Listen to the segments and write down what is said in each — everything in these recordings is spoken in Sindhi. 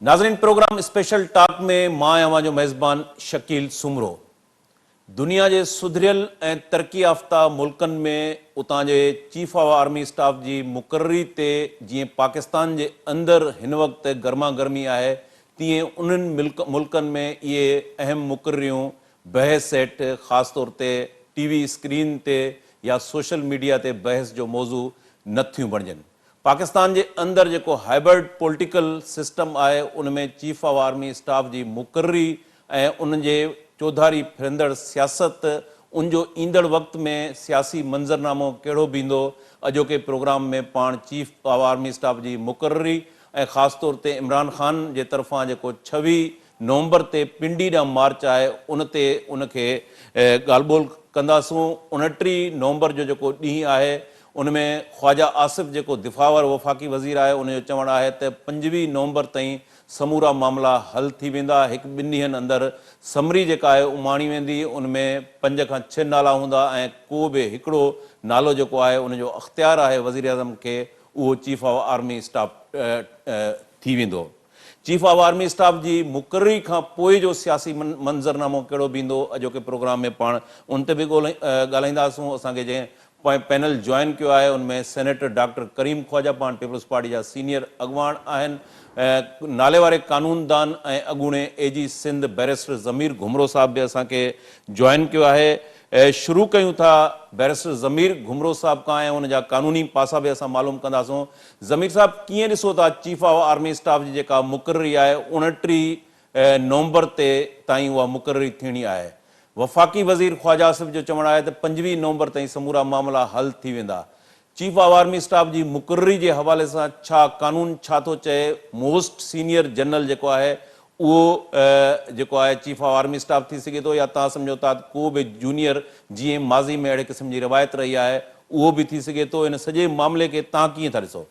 ناظرين پروگرام اسپيشل ٽاڪ ۾ مان آهيان اوهان جو ميزبان شڪيل سومرو. دنيا جي سڌريل ۽ ترقي يافته ملڪن ۾ اتان جي چيف آف آرمي اسٽاف جي مقرري تي جيئن پاڪستان جي اندر هن وقت گرما گرمي آهي تيئن انهن ملڪن ۾ اهي اهم مقرريون بحث هيٺ خاص طور تي ٽي وي اسڪرين تي يا سوشل ميڊيا تي بحث جو موضوع نه ٿيون بڻجن. پاڪستان جي اندر جيڪو هائبرڊ پوليٽيڪل سسٽم آهي ان ۾ چيف آف آرمي اسٽاف جي مقرري ۽ ان جي چوڌاري ڦرندڙ سياست ان جو ايندڙ وقت ۾ سياسي منظرنامو ڪهڙو بيهندو اڄوڪي پروگرام ۾ پاڻ چيف آف آرمي اسٽاف جي مقرري ۽ خاص طور تي عمران خان جي طرفان جيڪو 26 نومبر تي پنڊي ڏانهن مارچ آهي ان تي ان کي ڳالهه ٻولهه ڪنداسون 29 نومبر جو جيڪو ڏينهن آهي ان ۾ خواجه آصف جيڪو دفاع وارو وفاقي وزير آهي ان جو چوڻ آهي ته 25 نومبر تائين سمورا معاملا حل ٿي ويندا، هڪ ٻن ڏينهن اندر سمري جيڪا آهي اماڻي ويندي، ان ۾ پنج کان ڇهه نالا هوندا ۽ ڪو به هڪڙو نالو جيڪو آهي ان جو اختيار آهي وزيراعظم کي اهو چيف آف آرمي اسٽاف ٿي ويندو. چيف آف آرمي اسٽاف جي مقرري کان پوء جو سياسي منظرنامو ڪهڙو بيهندو اڄوڪي پروگرام ۾ پاڻ ان تي به ڳالهائينداسون. اسان کي جنهن پينل جوائن ڪيو آهي ان ۾ سينيٽر ڊاڪٽر ڪريم خواجه پاڻ پيپلز پارٽي جا سينيئر اڳواڻ آهن، ناليواري قانوندان ۽ اڳوڻي اي جي سنڌ بئريسٽر ضمير گهمرو صاحب به اسان کي جوائن ڪيو آهي. شروع ڪيون ٿا بئريسٽر ضمير گهمرو صاحب کان ۽ ان جا قانوني پاسا به اسان معلوم ڪنداسون. ضمير صاحب ڪيئن ڏسو ٿا چيف آف آرمي اسٽاف جي جيڪا مقرري آهي 29 نومبر تي تائين اها مقرري ٿيڻي آهي. وفاقي وزير خواجه آصف جو چوڻ آهي ته 25 نومبر تائين سمورا معاملا حل ٿي ويندا. چيف آف آرمي اسٽاف جي مقرري جي حوالي سان ڇا قانون ڇا ٿو چئي، موسٽ سينيئر جنرل جيڪو آهي اهو جيڪو آهي چيف آف آرمي اسٽاف ٿي سگهي ٿو يا توهان سمجهو ٿا ته ڪو به جونيئر جيئن ماضي ۾ اهڙي قسم جي روايت رهي آهي اهو به ٿي سگهي ٿو ان سڄي معاملي کي توهان ڪيئن ٿا ڏسو؟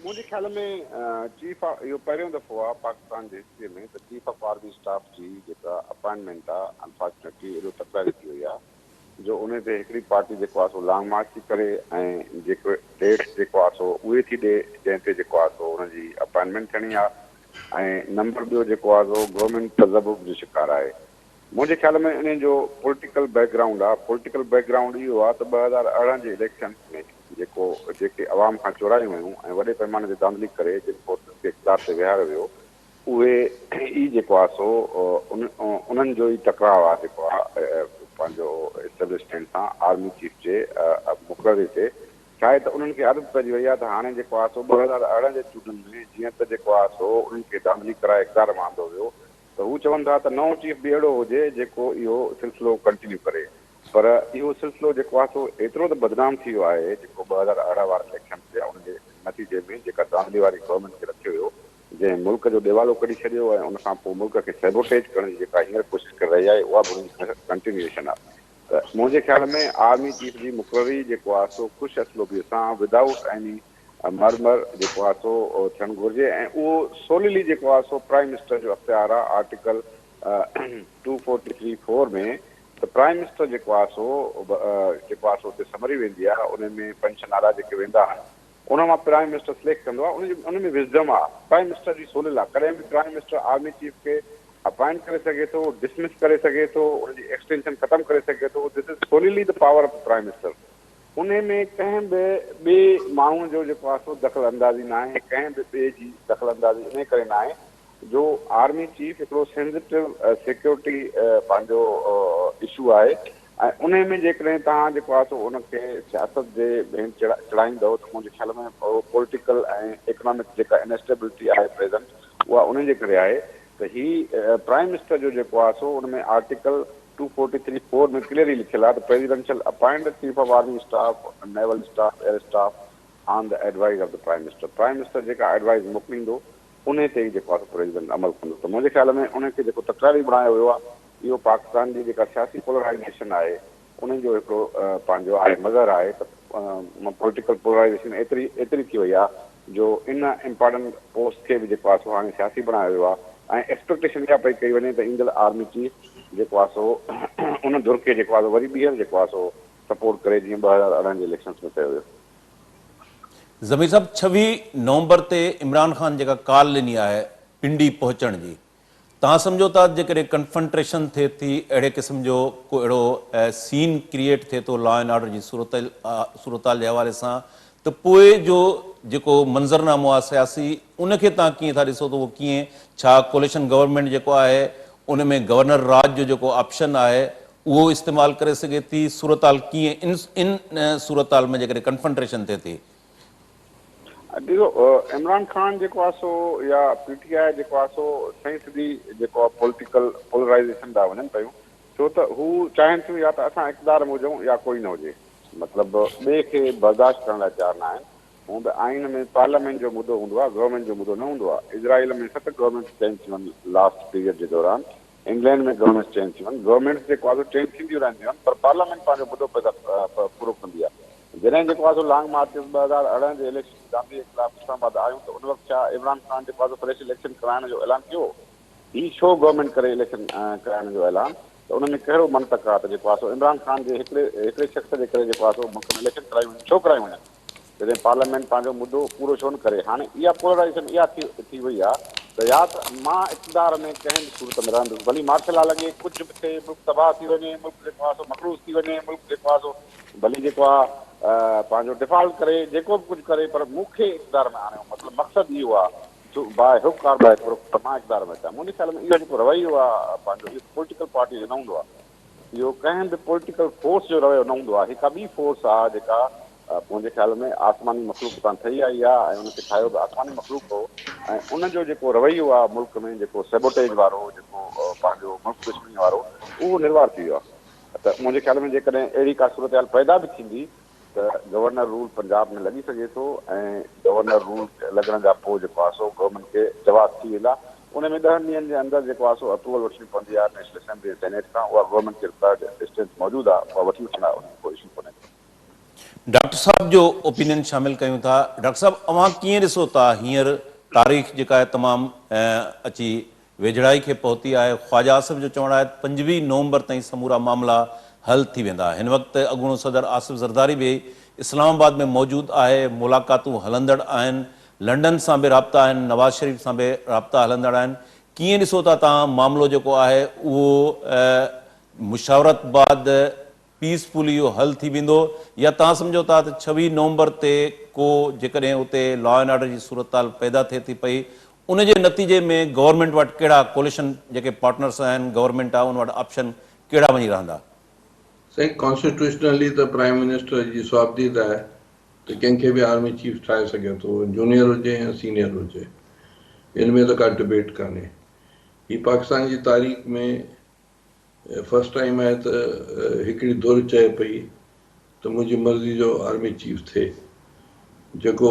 منهنجي خيال ۾ چيف آف اهو پهريون دفعو آهي پاڪستان جي هسٽري ۾ ته چيف آف آرمي اسٽاف جي جيڪا اپائنٽمينٽ آهي انفارچونيٽلي ايڏو تڪراري ٿي وئي آهي جو انهي تي هڪڙي پارٽي جيڪو آهي سو لانگ مارچ ٿي ڪري ۽ جيڪو ڊيٽس جيڪو آهي سو اهي ٿي ڏي جنهن تي جيڪو آهي سو انهن جي اپائنٽمينٽ ٿيڻي آهي ۽ نمبر ٻيو جيڪو آهي سو گورنمينٽ تذبذب جو شڪار آهي منهنجي خيال ۾ انهي جو پوليٽيڪل بيڪ گرائونڊ آ، پوليٽيڪل بيڪ گرائونڊ اهو آ ته 2018 جي اليڪشنس ۾ جيڪو جيڪي عوام کان چورايون ويون ۽ وڏي پئماني تي ڌانڌلي ڪري جن فورسز کي اقتدار تي ويهاريو ويو اهي ئي جيڪو آ سو انهن جو ئي ٽڪراء آ جيڪو آ پنهنجو اسٽيبلشمينٽ سان آرمي چيف جي مقرري تي ڇاهي ته انهن کي عادت پئجي وئي آ ته هاڻي جيڪو آ سو 2018 جي چونڊن ۾ جيئن ته جيڪو آ سو انهن کي ڌانڌلي ڪرائي اقتدار مان آندو ويو ته هو چون ٿا ته نئون چيف به اهڙو هجي جيڪو اهو سلسلو ڪنٽينيو ڪري پر اهو سلسلو جيڪو آهي سو ايترو ته بدنام ٿي ويو آهي جيڪو 2018 وارن اليڪشن ٿيا ان جي نتيجي ۾ جيڪا ڌانڌلي واري گورنمينٽ کي رکيو ويو جنهن ملڪ جو ڏيوالو ڪڍي ڇڏيو ۽ ان کان پوء ملڪ کي سيبوٽيج ڪرڻ جي جيڪا هينئر ڪوشش ڪري رهي آهي اها به ان جي ڪنٽينيوئيشن آهي ته منهنجي خيال ۾ آرمي چيف جي مقرري جيڪو آهي سو خوش اسلوبي سان ودائوٽ ايني مرمر جيڪو آهي سو ٿيڻ گهرجي ۽ اهو سوللي جيڪو آهي سو پرائيم منسٽر جو اختيار آهي article two forty three four ۾ ته پرائيم منسٽر جيڪو آهي سو جيڪو آهي سو اتي سمري ويندي آهي ان ۾ پنج ڇهه نالا جيڪي ويندا آهن ان مان پرائيم منسٽر سليڪٽ ڪندو آهي ان جي ان ۾ وزڊم آهي پرائيم منسٽر جي سولل آهي ڪڏهن به پرائيم منسٽر آرمي چيف کي اپائنٽ ڪري سگهي ٿو ڊسمس ڪري سگهي ٿو ان جي ايڪسٽينشن ختم ڪري سگهي ٿو this is solely the power of the prime minister انهي ۾ ڪنهن به ٻئي ماڻهو جو جيڪو آهي سو دخل اندازي ناهي، ڪنهن به ٻئي جي دخل اندازي انهي ڪري ناهي جو آرمي چيف هڪڙو سينزيٽو سيڪيورٽي پنهنجو اشو آهي ۽ انهي ۾ جيڪڏهن توهان جيڪو آهي سو ان کي سياست جي ڀينٽ چڙهائيندؤ ته منهنجي خيال ۾ پوليٽيڪل ۽ اڪنامڪ جيڪا انسٽيبلٽي آهي پريزنٽ اها انهي جي ڪري آهي ته هي پرائيم منسٽر جو جيڪو آهي سو ان ۾ article two forty three four ۾ clearly لکيل آهي ته president shall appoint the chief of army staff, naval staff, air staff on the advice of the prime minister. Prime minister جيڪا ايڊوائيز موڪليندو انهي تي ئي جيڪو آهي سو پريزيڊنٽ عمل ڪندو ته منهنجي خيال ۾ انهي کي جيڪو تڪراري بڻايو ويو آهي اهو پاڪستان جي جيڪا سياسي پولرائيزيشن آهي انهي جو هڪڙو پنهنجو آهي مظهر آهي ته پوليٽيڪل پولرائيزيشن ايتري ايتري ٿي وئي آهي جو ان امپارٽنٽ پوسٽ کي به جيڪو آهي سو هاڻي سياسي بڻايو ويو آهي ۽ ايڪسپيڪٽيشن اها پئي ڪئي وڃي ته ايندڙ آرمي چيف جيڪو آهي سو ان ڌر کي جيڪو آهي سو وري ٻيهر جيڪو آهي سو سپورٽ ڪري جيئن 2018 جي اليڪشنز ۾ ڪيو ويو. ضمير صاحب 26 نومبر تي عمران خان جيڪا ڪال ڏني آهي. پنڊي پهچڻ جي. توهان سمجهو ٿا جيڪڏهن ڪنفنٽريشن ٿئي ٿي اهڙي قسم جو ڪو اهڙو سين ڪريئيٽ ٿئي ٿو لا اينڊ آرڊر جي صورتحال جي حوالي سان ته پوء جو جيڪو منظرنامو آهي سياسي ان کي توهان ڪيئن ٿا ڏسو ته اهو ڪيئن ڇا ڪوليشن گورنمينٽ جيڪو آهي ان ۾ گورنر راڄ جو جيڪو آپشن آهي اهو استعمال ڪري سگهي ٿي صورتحال ڪيئن ان ان صورتحال ۾ جيڪڏهن ڪنفنٽريشن ٿئي ٿي. ڏسو عمران خان جيڪو آهي سو يا پي ٽي آء جيڪو آهي سو سئين سڌي جيڪو آهي پوليٽيڪل پولرائيزيشن ڏانهن وڃن پيون ڇو ته هو چاهين ٿيون يا ته اسان اقتدار ۾ هجون يا ڪوئي نه هجي مطلب ٻئي کي برداشت ڪرڻ لاء تيار نه آهن هونء به آئين ۾ پارليامينٽ جو مدو هوندو آهي گورنمينٽ جو مدو نه هوندو آهي اسرائيل ۾ ست گورنمينٽس چينج ٿيون آهن لاسٽ پيريڊ جي دوران انگلينڊ ۾ گورنمينٽس چينج ٿيون آهن گورنمينٽس جيڪو آهي سو چينج ٿينديون رهنديون آهن پر پارليامينٽ پنهنجو مدو پيدا پورو ڪندي آهي جڏهن جيڪو آهي سو لانگ مارچ 2018 جي اليڪشن جي ڌانڌلي جي خلاف اسلام آباد آيون ته ان وقت ڇا عمران خان جيڪو آهي سو فريش اليڪشن ڪرائڻ جو اعلان ڪيو هو؟ هي ڇو گورنمينٽ ڪري اليڪشن ڪرائڻ جو اعلان ته ان ۾ ڪهڙو منطق آهي ته جيڪو آهي سو عمران خان جي هڪڙي هڪڙي شخص جي ڪري جيڪو آهي سو ملڪ ۾ اليڪشن ڪرايون وڃن ڇو ڪرايون وڃن؟ جڏهن پارليامينٽ پنهنجو مدو پورو ڇو نه ڪري؟ هاڻي اها پولرائيزيشن اها ٿي ٿي وئي آهي ته يا ته مان اقتدار ۾ ڪنهن به صورت ۾ رهندس ڀلي مارشل لا لڳي ڪجهه به ٿئي ملڪ تباهه ٿي وڃي ملڪ جيڪو آهي سو مقروض ٿي وڃي ملڪ جيڪو آهي سو ڀلي جيڪو آهي پنهنجو ڊفالٽ ڪري جيڪو به ڪجهه ڪري پر مون کي اقتدار ۾ آڻيو مطلب مقصد اهو آهي تو باء هڪ آر باء ڪروڪ ته مان اقتدار ۾ اچان منهنجي خيال ۾ اهو جيڪو رويو آهي پنهنجو اهو پوليٽيڪل پارٽي جو نه هوندو آهي اهو ڪنهن به پوليٽيڪل فورس جو رويو نه هوندو آهي. هي ڪا ٻي فورس آهي جيڪا منهنجي خيال ۾ آسماني مخلوق تان ٺهي آئي آهي ۽ ان کي ٺاهيو به آسماني مخلوق هو ۽ ان جو جيڪو رويو آهي ملڪ ۾ جيڪو سيبوٽيج وارو جيڪو پنهنجو ملڪ دشمني وارو اهو نروار ٿي ويو آهي ته منهنجي خيال ۾ جيڪڏهن اهڙي ڪا صورتحال پيدا به ٿيندي ته گورنر رول پنجاب ۾ لڳي سگهي ٿو ۽ گورنر رول لڳڻ جا پوء جيڪو آهي سو گورنمينٽ کي جواز ٿي ويندا ان ۾ ڏهن ڏينهن جي اندر جيڪو آهي سو اپروول وٺڻي پوندي آهي نيشنل اسيمبلي ۽ سينيٽ کان اها گورنمينٽ کي رڪوائرڊ اسٽرينٿ موجود آهي اها وٺي وٺندا ان ۾ ڪو اشو ڪونهي. ڊاڪٽر صاحب جو اوپينين شامل ڪيون ٿا ڊاڪٽر صاحب اوهان ڪيئن ڏسو ٿا هينئر تاريخ جيڪا آهي تمام اچي ويجهڙائي کي پهتي آهي، خواجه آصف جو چوڻ آهي ته 25 نومبر تائين سمورا معاملا حل ٿي ويندا، هن وقت اڳوڻو صدر آصف زرداري به اسلام آباد ۾ موجود آهي، ملاقاتون هلندڙ آهن، لنڊن سان به رابطا آهن، نواز شريف سان به رابطا هلندڙ آهن، ڪيئن ڏسو ٿا توهان معاملو جيڪو آهي اهو مشاورت بعد پيس فلي اهو حل ٿي ويندو يا توهان سمجهو ٿا ته 26 نومبر تي ڪو جيڪڏهن اتي لا اينڊ آرڊر جي صورتحال پيدا ٿئي ٿي پئي ان جي نتيجي ۾ گورنمينٽ وٽ ڪهڙا ڪوليشن جيڪي پارٽنرس آهن گورنمينٽ آهي ان وٽ آپشن ڪهڙا وڃي رهندا؟ سائين ڪانسٽيٽيوشنلي ته پرائيم منسٽر جي صوابديد آهي ته ڪنهن کي به آرمي چيف ٺاهي سگهي ٿو جونيئر هجي يا سينيئر هجي ان ۾ ته ڪا ڊبيٽ ڪانهي هي پاڪستان جي تاريخ ۾ فرسٽ ٽائيم آهي ته هڪڙي ڌر چئي پئي ته منهنجي مرضي جو آرمي چيف ٿئي جيڪو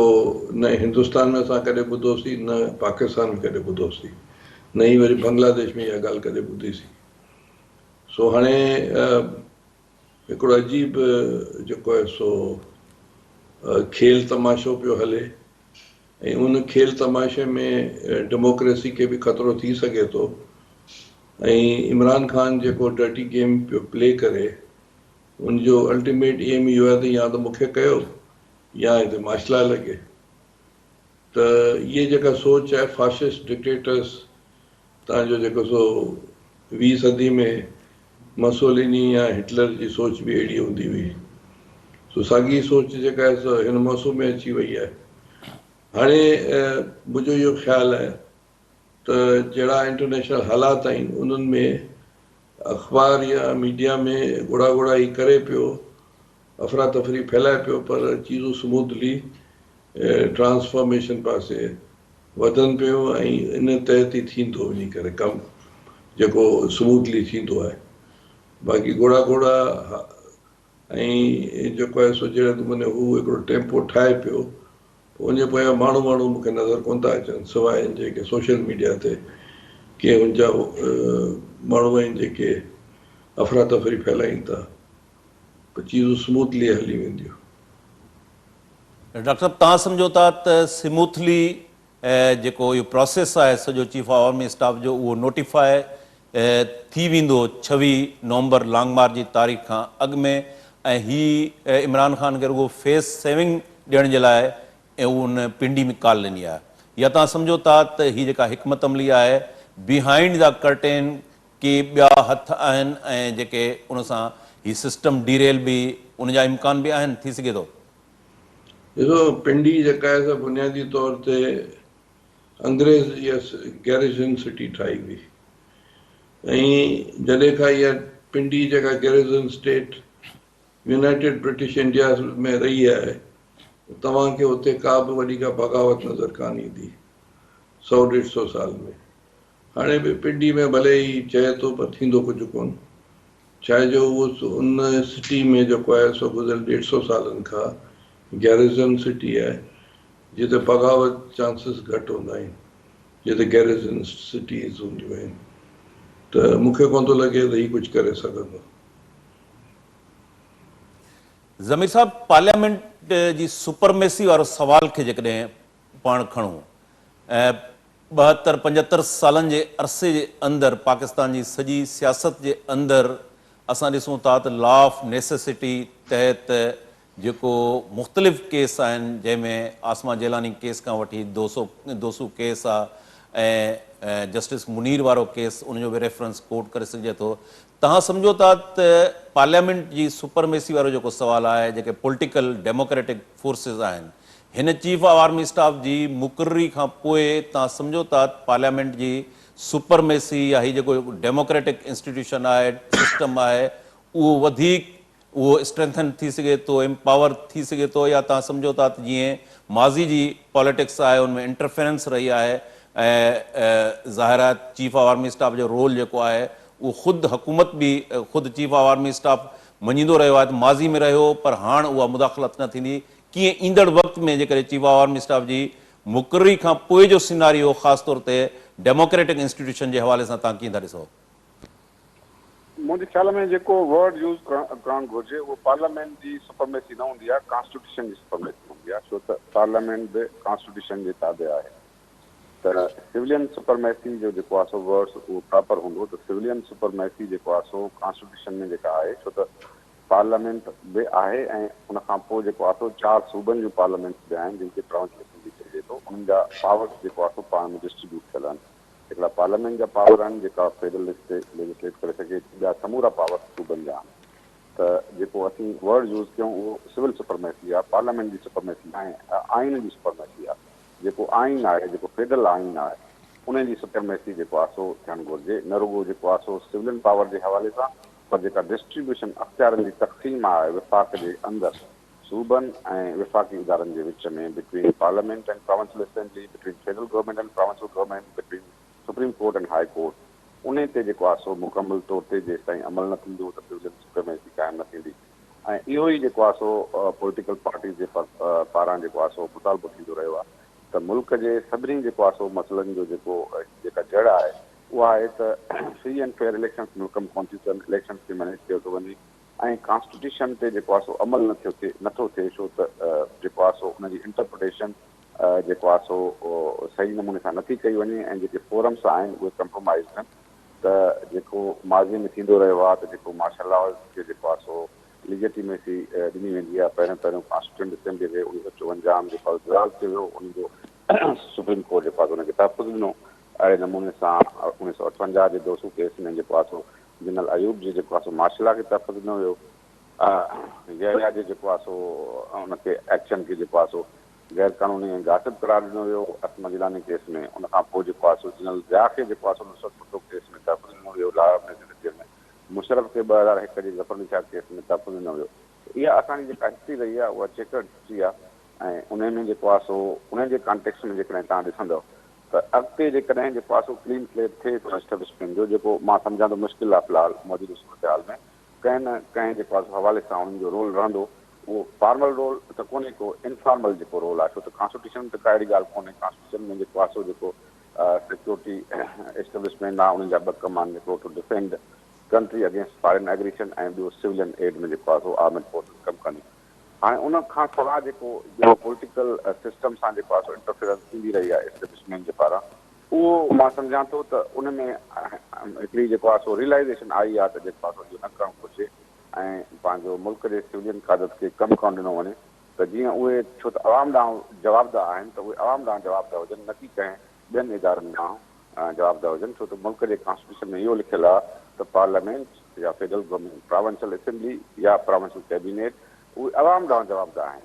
نه هندستان ۾ اسان ڪڏهن ٻڌوسين نه پاڪستان ۾ ڪڏهن ٻڌوسين نه ئي وري بنگلاديش ۾ اها ڳالهه ڪڏهن ٻڌيسين سو هاڻي هڪڙو عجيب جيڪو آهي سو کيل تماشو پيو هلي ۽ ان کيل تماشي ۾ ڊيموڪريسي کي به خطرو ٿي سگهي ٿو ۽ عمران خان جيڪو ڊرٽي گيم پيو پلي ڪري ان جو الٽيميٽ ايم اهو آهي ته يا ته مون کي ڪيو يا هتي مارشل لا لڳي ته اهي جيڪا سوچ آهي فاشسٽ ڊڪٽيٽرس تان جو جيڪو سو ويهه صدي ۾ مسوليني يا هٽلر جي سوچ به اهڙي هوندي هئي. سو ساڳي سوچ جيڪا آهي سو هن موسم ۾ اچي وئي آهي. هاڻي منهنجو اهو خيال آهي ته جهڙا انٽرنيشنل حالات آهن انهن ۾ اخبار يا ميڊيا ۾ ڳوڙها ڳوڙها هي ڪري پيو افراتفري ڦهلائي پيو پر چيزون سموٿلي ٽرانسفارميشن پاسي وڌن پيون ۽ ان تحت ئي ٿيندو وڃي ڪري ڪم جيڪو سموٿلي ٿيندو آهي باقي گهوڙا گهوڙا ۽ جيڪو آهي سو جهڙي نموني هو هڪڙو ٽيمپو ٺاهي پيو پوء ان جي پويان ماڻهو ماڻهو مون کي نظر ڪونه ٿا اچن سواء ان جي ڪي سوشل ميڊيا تي ڪي ان جا ماڻهو آهن جيڪي افراتفري ڦهلائين ٿا پوء چيزون سموٿلي هلي وينديون. ڊاڪٽر صاحب توهان سمجهو ٿا ته سموٿلي جيڪو اهو پراسيس آهي سڄو چيف آف آرمي اسٽاف جو اهو نوٽيفاء ٿي ويندو 26 نومبر لانگ مارچ جي تاريخ کان اڳ ۾ ۽ هي عمران خان کي رڳو فيس سيونگ ڏيڻ جي لاء ان پنڊي ۾ ڪال ڏني آهي يا توهان سمجهو ٿا ته هي جيڪا حڪمت عملي آهي بيهائينڊ the curtain ڪي ٻيا هٿ آهن ۽ جيڪي ان سان هي سسٽم ڊيريل به ان جا امڪان به آهن ٿي سگهي ٿو. ڏسو پنڊي جيڪا آهي سا بنيادي طور تي انگريز اها گيريزن سٽي ٺاهي هئي ۽ جڏهن کان اها پنڊي جيڪا garrison state united British India ۾ رهي آهي ته توهان کي اتي ڪا به وڏي ڪا بغاوت نظر ڪانه ايندي سئو ڏيڍ سئو سال ۾. هاڻي به پنڊي ۾ ڀلي هي چئي ٿو پر ٿيندو ڪجهه ڪونه. ڇاهي جو اهو ان سٽي ۾ جيڪو آهي سو گذريل ڏيڍ سئو سالن کان گيريزن سٽي آهي جتي بغاوت چانسز گهٽ هوندا آهن جتي گيريزن سٽيز هونديون آهن ته مون کي ڪونه ٿو لڳي ته هي ڪجهه ڪري سگهندو. ضمير صاحب پارليامينٽ جي سپرميسي وارو سوال کي جيڪڏهن پاڻ کڻون ۽ 72 75 سالن جي عرصي جي اندر پاڪستان جي سڄي سياست جي اندر اسان ڏسون ٿا ته لا آف نيسيسٽي تحت جيڪو مختلف ڪيس آهن جنهن ۾ عاصمه جيلاني ڪيس کان وٺي دوسو دوسو ڪيس آ ۽ جسٽس منير وارو ڪيس ان جو به ريفرنس ڪوٽ ڪري سگهجي ٿو توهان سمجهو ٿا ته پارليامينٽ جي سپرميسي وارو جيڪو سوال آهي جيڪي پوليٽيڪل ڊيموڪريٽڪ فورسز آهن هن چيف آف آرمي اسٽاف جي مقرري کان پوء توهان سمجهو ٿا ته پارليامينٽ جي سپرميسي يا هي جيڪو ڊيموڪريٽڪ انسٽيٽيوشن آهي سسٽم آهي اهو وڌيڪ اهو اسٽرينٿن ٿي سگهي ٿو امپاور ٿي سگهي ٿو يا توهان سمجهو ٿا ته جيئن ماضي جي پاليٽڪس آهي ان ۾ انٽرفيرنس رهي آهي ۽ ظاهر آهي چيف آف آرمي اسٽاف جو رول جيڪو آهي اهو خود حڪومت به خود چيف آف آرمي اسٽاف مڃيندو رهيو آهي ته ماضي ۾ رهيو پر هاڻ اها مداخلت نه ٿيندي ڪيئن ايندڙ وقت ۾ جيڪڏهن چيف آف آرمي اسٽاف جي مقرري کان پوء جو سيناريو خاص طور تي ڊيموڪريٽڪ انسٽيٽيوشن جي حوالي سان توهان ڪيئن ٿا ڏسو؟ منهنجي خيال ۾ جيڪو ورڊ يوز ڪرڻ گهرجي اهو پارليامينٽ جي سپرميسي نه هوندي آهي ڪانسٽيٽيوشن جي سپرميسي هوندي آهي ڇو ته پارليامينٽ به ڪانسٽيٽيوشن جي تابع آهي ته سولين سپرميسي جو جيڪو آهي سو ورڊس اهو پراپر هوندو ته سولين سپرميسي جيڪو آهي سو ڪانسٽيٽيوشن ۾ جيڪا آهي ڇو ته پارليامينٽ به آهي ۽ ان کان پوء جيڪو آهي سو چار صوبن جون پارليامينٽس به آهن جن کي پراونشل اسيمبلي چئجي ٿو انهن جا پاورس جيڪو آهي سو پاڻ ۾ ڊسٽريبيوٽ ٿيل آهن. هڪڙا پارليامينٽ جا پاور آهن جيڪا فيڊرل لسٽ تي ليجسليٽ ڪري سگهي ٿي ٻيا سمورا پاور صوبن جا آهن ته جيڪو اسين ورڊ يوز ڪيون اهو سول سپرميسي آهي پارليامينٽ جي سپرميسي ناهي آئين جي سپرميسي آهي جيڪو آئين آهي جيڪو فيڊرل آئين آهي ان جي سپرميسي جيڪو آهي سو ٿيڻ گهرجي نه رڳو جيڪو آهي سو سولين پاور جي حوالي سان پر جيڪا ڊسٽريبيوشن اختيارن جي تقسيم آهي وفاق جي اندر صوبن ۽ وفاقي ادارن جي وچ ۾، between parliament and provincial assembly, between federal government and provincial government, between supreme court and high court, انهي تي جيڪو آهي سو مڪمل طور تي جيستائين عمل نه ٿيندو ته سولين سپريميسي قائم نه ٿيندي ۽ اهو ئي جيڪو آهي سو پوليٽيڪل پارٽيز جي پاران جيڪو آهي سو مطالبو ٿيندو رهيو آهي ته ملڪ جي سڀني جيڪو آهي سو مسئلن جو جيڪو جيڪا جڙ آهي اها آهي ته فري اينڊ فيئر اليڪشنز ملڪ ۾ ڪونه ٿيون ٿين، اليڪشنز کي مئنيج ڪيو ٿو وڃي. ۽ ڪانسٽيٽيوشن تي جيڪو آهي سو عمل نه ٿيو ٿئي نه ٿو ٿئي ڇو ته جيڪو آهي سو ان جي انٽرپريٽيشن جيڪو آهي سو صحيح نموني سان نٿي ڪئي وڃي ۽ جيڪي فورمس آهن اهي ڪمپرومائيزڊ آهن ته جيڪو ماضي ۾ ٿيندو رهيو آهي ته جيڪو مارشل لا کي جيڪو آهي سو ليجيٽيميسي ڏني ويندي آهي پهريون پهريون ڪانسٽيٽيوئنٽ اسيمبلي کي 1954 ۾ جيڪو آهي دراز ڪيو ويو ان جو سپريم ڪورٽ جيڪو آهي سو ان کي تحفظ ڏنو اهڙي نموني سان 1958 جي دوسو ڪيس ۾ جيڪو آهي سو جنرل ايوب جي جيڪو آهي سو مارشل لا کي تحفظ ڏنو ويو. يحيٰ جي جيڪو آهي سو ان کي ايڪشن کي جيڪو آهي سو غير قانوني ۽ غاصب قرار ڏنو ويو عاصمه جيلاني ڪيس ۾. ان کان پوء جيڪو آهي سو جنرل ضياء کي جيڪو آهي سو نصرت ڀٽو ڪيس ۾ تحفظ ڏنو ويو لاهور ۾ ۾ مشرف کي 2001 جي ظفر علي شاهه ڪيس ۾ تحفظ ڏنو ويو. اها اسان جي جيڪا هسٽري رهي آهي اها چيڪرڊ هسٽري آهي ۽ انهي ۾ جيڪو آهي سو انهي جي ڪانٽيڪسٽ ۾ جيڪڏهن توهان ڏسندؤ ته اڳتي جيڪڏهن جيڪو آهي سو ڪلين سليٽ ٿئي ٿو اسٽيبلشمينٽ جو جيڪو مان سمجهان ٿو مشڪل آهي في الحال موجوده صورتحال ۾ ڪنهن نه ڪنهن جيڪو آهي سو حوالي سان انهن جو رول رهندو اهو فارمل رول ته ڪونهي ڪو انفارمل جيڪو رول آهي ڇو ته ڪانسٽيٽيوشن ۾ ته ڪا اهڙي ڳالهه ڪونهي ڪانسٽيٽيوشن ۾ جيڪو آهي سو جيڪو سيڪيورٽي اسٽيبلشمينٽ آهي انهن جا ٻه ڪم آهن هڪڙو to defend country against foreign aggression ۽ ٻيو سولين ايڊ ۾ جيڪو آهي سو آرمڊ فورسز ڪم ڪنديون هاڻي ان کان سواء جيڪو ٻيو پوليٽيڪل سسٽم سان جيڪو آهي سو انٽرفيرنس ٿيندي رهي آهي اسٽيبلشمينٽ جي پاران اهو مان سمجهان ٿو ته ان ۾ هڪڙي جيڪو آهي سو ريلائيزيشن آئي آهي ته جيڪو آهي سو اهو نه ڪرڻ گهرجي ۽ پنهنجو ملڪ جي سولين قيادت کي ڪم ڪرڻ ڏنو وڃي. ته جيئن اهي ڇو ته عوام ڏانهن جوابده آهن ته اهي عوام ڏانهن جوابده هجن نه ڪي ڪنهن ٻين ادارن ڏانهن جوابده هجن ڇو ته ملڪ جي ڪانسٽيٽيوشن ۾ اهو لکيل آهي ته پارليامينٽ يا فيڊرل گورنمينٽ پراونشل اسيمبلي يا پراونشل ڪيبينيٽ اهي عوام ڏانهن جوابده آهن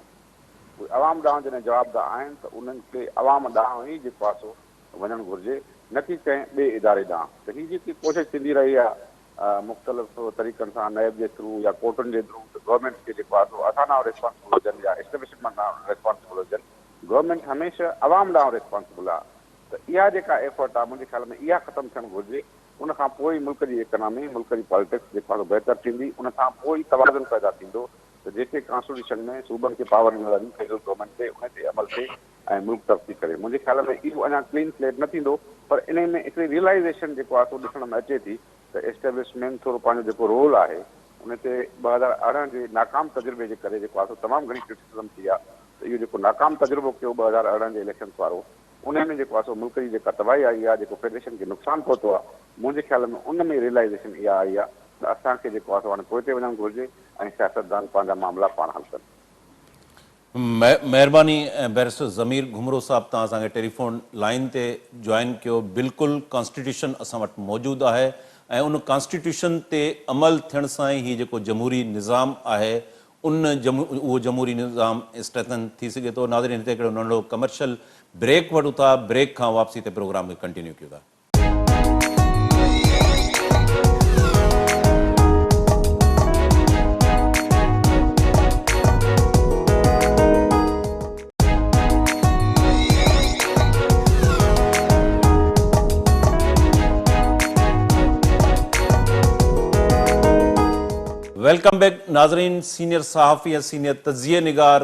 اهي عوام ڏانهن جڏهن جوابده آهن ته انهن کي عوام ڏانهن ئي جيڪو آهي سو وڃڻ گهرجي نه ڪي ڪنهن ٻئي اداري ڏانهن ته هي جيڪي ڪوشش ٿيندي رهي آهي مختلف طريقن سان نيب جي ٿرو يا ڪورٽن جي ٿرو ته گورنمينٽ کي جيڪو آهي سو اسان ڏانهن ريسپانسبل هجن يا اسٽيبلشمينٽ ڏانهن ريسپانسبل هجن گورنمينٽ هميشه عوام ڏانهن ريسپانسبل آهي ته اها جيڪا ايفرٽ آهي منهنجي خيال ۾ اها ختم ٿيڻ گهرجي ان کان پوء ئي ملڪ جي ايڪانامي ملڪ جي پاليٽڪس جيڪو آهي سو بهتر ٿيندي ان کان پوء ئي توازن پيدا ٿيندو ته جيڪي ڪانسٽيٽيوشن ۾ صوبن کي پاور ڏنل آهن فيڊرل گورنمينٽ تي ان تي عمل ٿئي ۽ ملڪ ترقي ڪري. منهنجي خيال ۾ اهو اڃا ڪلين سليٽ نه ٿيندو پر انهي ۾ هڪڙي ريئلائيزيشن جيڪو آهي سو ڏسڻ ۾ اچي ٿي ته اسٽيبلشمينٽ ٿورو پنهنجو جيڪو رول آهي ان تي 2018 جي ناڪام تجربي جي ڪري جيڪو آهي سو تمام گهڻي ڪرٽيسزم ٿي آهي ته اهو جيڪو ناڪام تجربو ڪيو 2018 جي اليڪشنس وارو انهي ۾ جيڪو آهي سو ملڪ جي جيڪا تباهي آئي آهي جيڪو فيڊريشن کي نقصان پهتو آهي منهنجي خيال ۾ ان ۾ ريئلائيزيشن اها آئي آهي ته اسان کي جيڪو آهي سو هاڻي پوئتي وڃڻ گهرجي ۽ سياستدان پنهنجا معاملا پاڻ حل ڪن. مهرباني بئريسٽر ضمير گهمرو صاحب توهان اسان کي ٽيليفون لائين تي جوائن ڪيو بلڪل ڪانسٽيٽيوشن اسان وٽ موجود آهي ۽ ان ڪانسٽيٽيوشن تي عمل ٿيڻ سان ئي هي جيڪو جمهوري نظام آهي ان اهو جمهوري نظام اسٽريٿن ٿي سگهي ٿو ناظرين هتي هڪڙو ننڍڙو ڪمرشل بريڪ وٺون ٿا بريڪ کان واپسي تي پروگرام کي ڪنٽينيو ڪيون ٿا. Welcome back ناظرين سينيئر صحافي ۽ سينيئر تجزيه نگار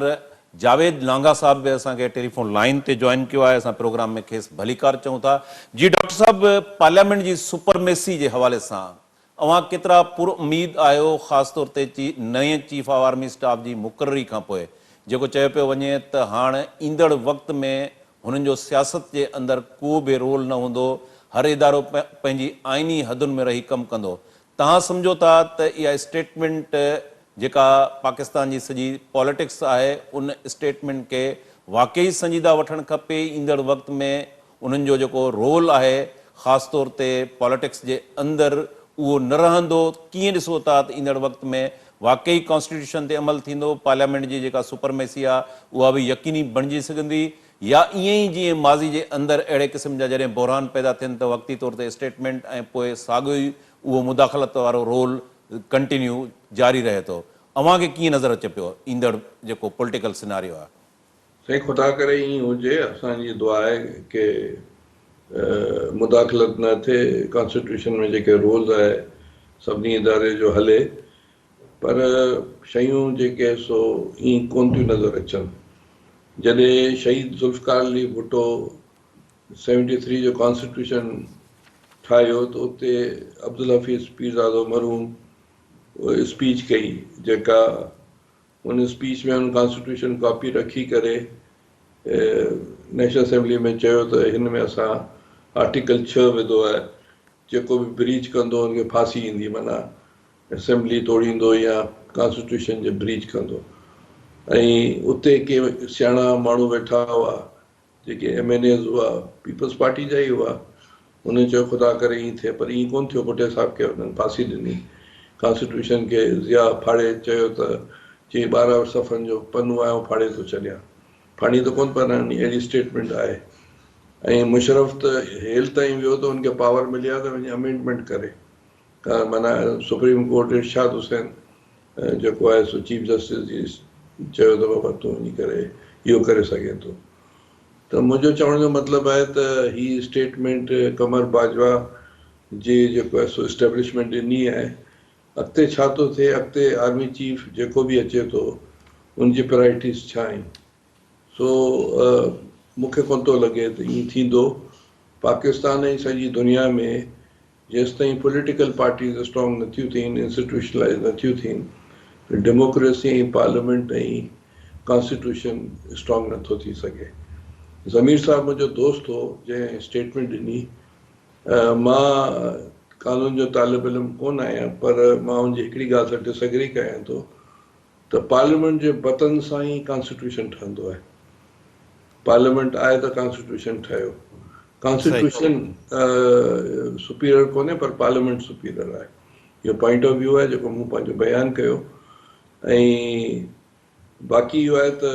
جاويد لانگاهه صاحب به اسان کي ٽيليفون لائين تي جوائن ڪيو آهي اسان پروگرام ۾ کيس ڀليڪار چئون ٿا جي ڊاڪٽر صاحب پارليامينٽ جي سپرميسي جي حوالي سان اوهان ڪيترا پر اميد آهيو خاص طور تي نئين چيف آف آرمي اسٽاف جي مقرري کان پوء جيڪو چيو پيو وڃي ته هاڻ ايندڙ وقت ۾ هنن جو سياست جي اندر ڪو به رول نه هوندو هر ادارو پنهنجي آئيني حدن ۾ رهي ڪم ڪندو توهان سمجهو ٿا ته اها اسٽيٽمينٽ جيڪا پاڪستان جي سڄي پاليٽڪس آهي ان اسٽيٽمينٽ کي واقعي سنجيده وٺڻ کپي ايندڙ وقت ۾ انهن جو جيڪو رول آهي خاص طور تي پاليٽڪس جي اندر اهو نه رهندو ڪيئن ڏسو ٿا ته ايندڙ وقت ۾ واقعي ڪانسٽيٽيوشن تي عمل ٿيندو پارليامينٽ جي جيڪا سپرميسي آهي اها به يقيني بڻجي سگهندي يا ائين ئي جيئن ماضي جي اندر اهڙي قسم جا جڏهن بحران پيدا ٿين ته وقتي طور تي اسٽيٽمينٽ ۽ پوء ساڳيو ئي اهو مداخلت وارو رول ڪنٽينيو جاري رهي ٿو. اوهان کي ڪيئن نظر اچي پيو ايندڙ جيڪو پوليٽيڪل سيناريو آهي؟ سائين خدا ڪري ائين هجي اسان جي دعا آهي ڪي مداخلت نه ٿئي ڪانسٽيٽيوشن ۾ جيڪي رولز آهي سڀني اداري جو هلي پر شيون جيڪي سو ائين ڪونه ٿيون نظر اچن. جڏهن شهيد ذوالفقار علي ڀٽو سيونٽي ٿري جو ڪانسٽيٽيوشن ٺاهيو ته اتي عبدالحفيظ پيرزادو مرحوم اسپيچ ڪئي جيڪا ان اسپيچ ۾ ان ڪانسٽيٽيوشن ڪاپي رکي ڪري نيشنل اسيمبلي ۾ چيو ته هن ۾ اسان آرٽيڪل ڇهه وڌو آهي جيڪو به بريچ ڪندو ان کي ڦاسي ايندي معنيٰ اسيمبلي توڙيندو يا ڪانسٽيٽيوشن جي بريچ ڪندو ۽ اتي ڪي سياڻا ماڻهو ويٺا هئا جيڪي ايم اين ايز هئا پيپلز پارٽي جا ئي هئا انهن چيو خدا ڪري ائين ٿئي پر ائين ڪونه ٿيو ڀٽي صاحب کي انهن ڦاسي ڏني ڪانسٽيٽيوشن کي ضياء ڦاڙي چيو ته چي 12 صفحن جو پنو آهي آئون ڦاڙي ٿو ڇڏيان ڦاڙي ته ڪونه پر اهڙي اسٽيٽمينٽ آهي ۽ مشرف ته هيل تائين ويو ته ان کي پاور ملي آ ته وڃي امينڊمينٽ ڪري معنيٰ سپريم ڪورٽ ارشاد حسين جيڪو آهي سو چيف جسٽس جي چيو ته بابا تون وڃي ڪري اهو ڪري سگهين ٿو ته منهنجو چوڻ جو مطلب آهي ته هي اسٽيٽمينٽ قمر باجوا جي جيڪو آهي سو اسٽيبلشمينٽ ڏني آهي اڳتي ڇا ٿو ٿئي اڳتي آرمي چيف جيڪو به اچي ٿو ان جي پرائرٽيز ڇا آهن سو مون کي ڪونه ٿو لڳي ته ائين ٿيندو پاڪستان ۽ سڄي دنيا ۾ جيستائين پوليٽيڪل پارٽيز اسٽرانگ نٿيون ٿين، انسٽيٽيوشنلائيز نٿيون ٿين ته ڊيموڪريسي ۽ پارليامينٽ ۽ ڪانسٽيٽيوشن اسٽرانگ نٿو ٿي سگهي. ضمير صاحب منهنجو دوست هو جنهن اسٽيٽمينٽ ڏني. مان قانون جو طالب علم ڪونه آهيان پر مان ان جي هڪڙي ڳالهه سان ڊس اگري ڪيان ٿو. ته پارليامينٽ جي بتن سان ئي ڪانسٽيٽيوشن ٺهندو آهي. پارليامينٽ آهي ته ڪانسٽيٽيوشن ٺهيو. ڪانسٽيٽيوشن سپيريئر ڪونهي پر پارليامينٽ سپيريئر آهي. اهو پوائنٽ آف ويو آهي جيڪو مون پنهنجو بيان ڪيو ۽ باقي اهو آهي ته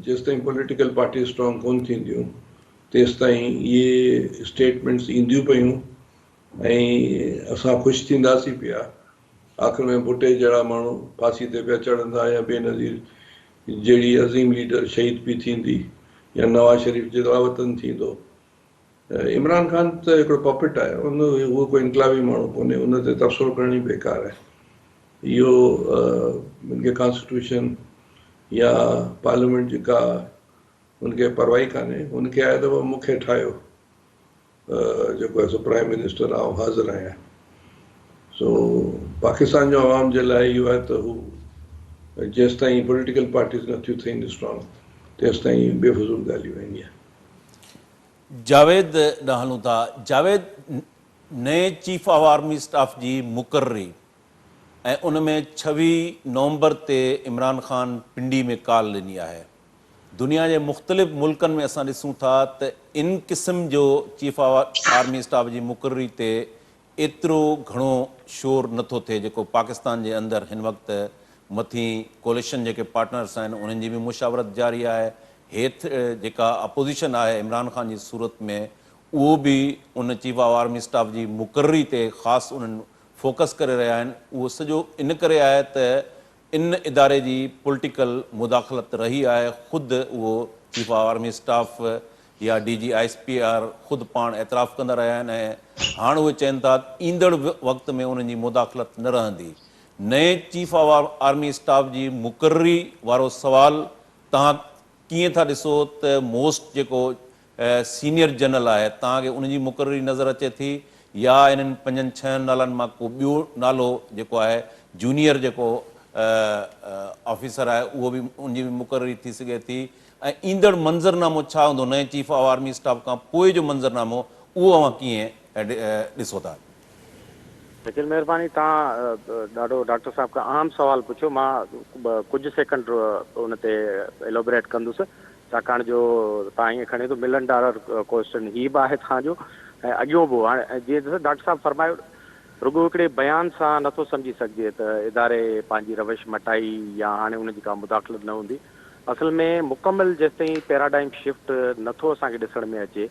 جيستائين پوليٽيڪل پارٽيز اسٽرانگ ڪونه ٿينديون تيستائين اهي اسٽيٽمينٽس اينديون پيون ۽ اسان خوش ٿينداسين پيا. آخر ۾ ڀٽي جهڙا ماڻهو ڦاسي تي پيا چڙهندا يا بينظير جهڙي عظيم ليڊر شهيد پئي ٿيندي يا نواز شريف جلاوطن ٿيندو. عمران خان ته هڪڙو پپٽ آهي، ان هو ڪو انقلابي ماڻهو ڪونهي، ان تي تبصرو ڪرڻ ئي بيڪار آهي. اهو ان کي ڪانسٽيٽيوشن يا پارليامينٽ جي ڪا ان کي پرواهه ئي ڪانهي، ان کي آهي ته بابا مون کي ٺاهيو جيڪو آهي سو پرائم منسٽر آئون حاضر آهيان. سو پاڪستان جو عوام جي لاء اهو آهي ته هو جيستائين پوليٽيڪل پارٽيز نٿيون ٿين اسٽرانگ تيستائين بي فضول ڳالهيون آهن اهي. جاويد ڏانهن هلون ٿا. جاويد نئين چيف آف آرمي اسٽاف جي مقرري ۽ ان ۾ 26 نومبر تي عمران خان پنڊي ۾ ڪال ڏني آهي. دنيا جي مختلف ملڪن ۾ اسان ڏسون ٿا ته ان قسم جو چيف آف آرمي اسٽاف جي مقرري تي ايترو گهڻو شور نه ٿو ٿئي جيڪو پاڪستان جي اندر هن وقت مٿين ڪوليشن جيڪي پارٽنرس آهن انهن جي به مشاورت جاري آهي هيٺ جيڪا اپوزيشن آهي عمران خان جي صورت ۾ اهو به in chief of army staff جي مقرري تي خاص انهن فوڪس ڪري رهيا آهن اهو سڄو ان ڪري آهي ته ان اداري جي پوليٽيڪل مداخلت رهي آهي، خود اهو چيف آف آرمي اسٽاف يا D G I S P R خود پاڻ اعتراف ڪندا رهيا آهن ۽ هاڻ اهي چين ٿا ته ايندڙ وقت ۾ انهن جي مداخلت نه رهندي. نئين چيف آف آرمي اسٽاف جي مقرري وارو سوال توهان ڪيئن ٿا ڏسو ته موسٽ جيڪو سينيئر جنرل آهي توهان کي ان جي مقرري نظر اچي ٿي يا انهن پنجن ڇهن نالن مان ڪو ٻيو نالو جيڪو آهي جونيئر جيڪو آفيسر آهي اهو به ان جي به مقرري ٿي سگهي ٿي ۽ ايندڙ منظرنامو ڇا هوندو نئين چيف آف آرمي اسٽاف کان پوء جو منظرنامو اهو اوهان ڪيئن ڏسو ٿا؟ شڪيل مهرباني توهان ڏاڍو ڊاڪٽر صاحب کان اهم سوال پڇيو مان ڪجهه سيڪنڊ ان تي ايلوبريٽ ڪندس ڇاڪاڻ جو توهان ائين کڻي ته ملن ڊالر ڪوئسچن هي به آهي توهان جو ۽ اڳيون به هو هاڻي جيئن ڏسو ڊاڪٽر صاحب فرمايو رڳو هڪڙي بيان سان نٿو سمجهي سگهجي ته اداري پنهنجي روش مٽائي يا هاڻي ان جي ڪا مداخلت نه هوندي اصل ۾ مڪمل جيستائين پيراڊائم شفٽ نٿو اسان کي ڏسڻ ۾ اچي